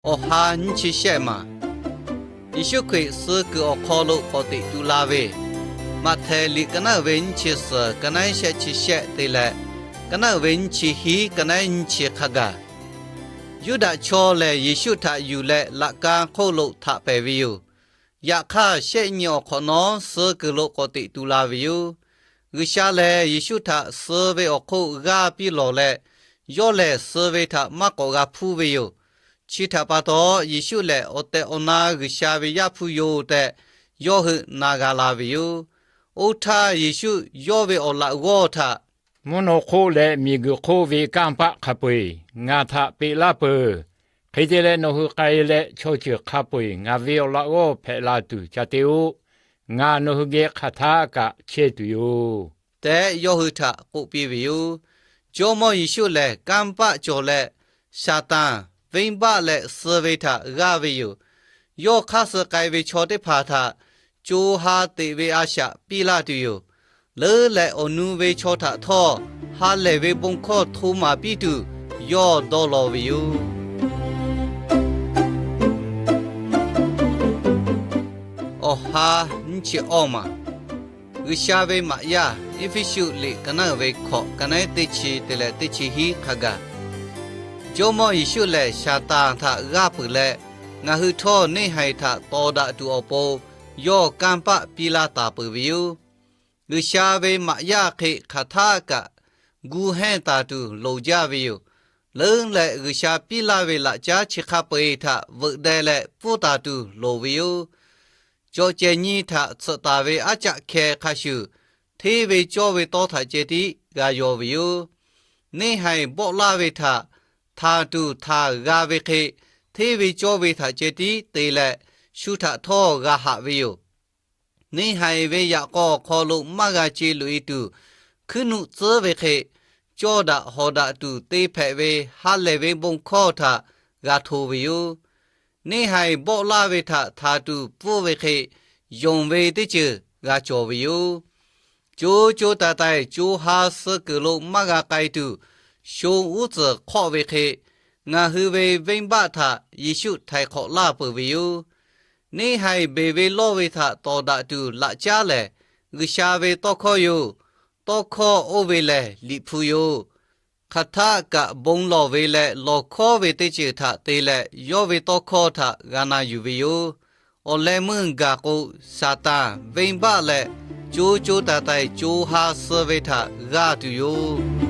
Awˬ ha nyiˇ chi shehˆ maˬ. Yeˍsuˆ Hkriꞈ suh kuiˬ awˬ hk'aw lo k'awꞈ teꞈ tu la ve, Maꞈhtehˍ liꞈ ka naˉ uiˍ ve nyiˇ chi suhˍ, ka naˉ shehˆ chi shehˆ te leh, ka naˉ uiˍ ve nyiˇ chi hiˉ, ka naˉ nyiˇ chi hk'a gaˬ. Yuˇdaꞈ chaw lehˬ, Yeˍsuˆ htaꞈ yuˬ leh laꞈ ka hk'oˆ lo htaꞈ pehˍ ve yoˬ. Yaꞈ hk'aˇ, shehˆ nyi awˬ hk'awꞈ nawˉ suh kuiˬ lo k'awꞈ teꞈ tu la ve yoˬ. G'uiˬsha lehˬ, Yeˍsuˆ htaꞈ suh ve awˬ hk'oˆ g'aˇ piˇ lawˬ leh, yawˇ lehˬ suh ve htaꞈ maˇ k'awꞈ g'a hpuˇ ve yoˬ. Chi htaꞈ pa taw, Yeˍsuˆ lehˬ awˬ tehˬ awˬ na G'uiˬsha ve Yaˇ hpu yoˬ tehꞈ, yawˇ hui na g'a la ve yoˬ. Oˇ htaˇ, Yeˍsuˆ yawˇ ve awˬ laꞈ g'awˇ htaꞈ, Mvuhˇ naw hk'oˆ leh miˬguiˬ hk'oˆ ve kanˇ paˆ hk'a peu-eˬ ngaˬ htaꞈ peꞈ laˇ peuˬ. Hk'e te leh, nawˬ hui k'ai leh chaw ceuˬ hk'a peu-eˬ ngaˬ ve awˬ laꞈ g'awˇ hpehꞈ la tuˬ ca te-oˆ. Ngaˬ nawˬ hui geh hk'aˬ htaˆ kaꞈ chehˇ tuˬ yoˬ tehꞈ, yawˇ hui htaꞈ k'oˆ piˇ ve yoˬ. Jawˇmawˇ Yeˍsuˆ lehˬ, kanˇ paˆ cawˬ leh, Saˍtanˍ, venˇbaˆ leh suh ve htaꞈ g'aˇ ve yoˬ. Yawˇ hk'aˇ suh k'ai ve chaw teˇ hpaˍ htaꞈ co ha teꞈ ve a shaꞈ piˇ laˇ tuˬ yoˬ. Leuˉ leh awˬ nu ve chaw htaꞈ htawˇ, ha lehˬ ve bon hkawˇ hto maˍ piˇ tuˬ yawˇ dawˇ law ve yoˬ. Awˬ ha nyiˇ chi awˇ maˬ. G'uiˬsha ve maꞈ yaˇ. Eˇfeˇsuꞈ liꞈ ka naˉ uiˍ ve hkawꞈ, ka naˉ teˇ chi te leh teˇ chi hiˉ hk'a gaˬ. Jawˇmawˇ Yeˍsuˆ lehˬ, Saˍtanˍ htaꞈ g'aˇ peuˬ leh, ngaˬ hui htawˇ neˇ haiˬ htaꞈ tawˍ daꞈ tuˬ awˬ pon yawˇ kanˇ paˆ piˇ laˇ taˍ peuˬ ve yoˬ. G'uiˬsha ve maꞈ yaˇ hk'e hk'aˬ htaˆ kaꞈ gu hehnˇ taˍ tuˬ loˍ jaˇ ve yoˬ. Leuˉ leh G'uiˬsha piˇ laˇ ve laꞈ caˉ chi hk'a peu-eˬ htaꞈ veuꞈ deh leh pfuhˇ taˍ tuˬ loˍ ve yoˬ. Cawˬ cehˬ nyi htaꞈ tsuhꞈ taˍ ve aˉ caˆ hkeh hk'a shuˍ, hteˇ ve cawˇ ve tawˇ htaꞈ ceh tiˉ g'a yaw ve yoˬ. Neˇ haiˬ bawˆ laˇ ve htaꞈ htaˍ tuˬ htaˍ g'a ve hk'e, hteˇ ve cawˇ ve htaꞈ ceh tiˉ te leh, shu htaꞈ htawˇ g'a haꞈ ve yoˬ. Neˇ haiˬ ve yaꞈ k'aw awˬ hk'aw lo maˇ g'a ce loꞈ-e tuˬ, hkuiˉ nuˆ tcuhˉ ve hk'e, cawˇ daꞈ hawˍ daꞈ tuˬ te hpehꞈ ve ha lehˬ ve bon hkawˇ htaꞈ g'a hto ve yoˬ. Neˇ haiˬ bawˆ laˇ ve htaꞈ htaˍ tuˬ pfuhˇ ve hk'e, yonˍ ve teˇ ceuˬ g'a cawˬ ve yoˬ. Co co taiˍ taiˍ co ha suh kuiˬ lo maˇ g'a k'ai tuˬ, sho uˉ tcuhˍ hk'awˆ ve hk'e, ngaˬ hui ve venˇbaˆ htaꞈ Yeˍsuˆ htaiˍ hk'awꞈ laˇ peuˬ ve yoˬ. Neˇ haiˬ beˬ ve lawˇ ve htaꞈ tawˍ daꞈ tuˬ laꞈ caˉ lehˬ, G'uiˬsha ve tawˇ hkawˇ yoˬ. Tawˇ hkawˇ oˇ ve lehˬ, Liꞈ hpu yoˬ. Hk'aˬ htaˆ kaꞈ bon lawˬ ve leh lawˬ hkawˉ ve teˇ ceuˬ htaꞈ te leh, yawˇ ve tawˇ hkawˇ htaꞈ g'a na yuˬ ve yoˬ. Awˬ leh meuˇ gaˬ k'o, Saˍtanˍ, venˇbaˆ leh co co taiˍ taiˍ co ha suh ve htaꞈ g'aˇ tuˬ yoˬ.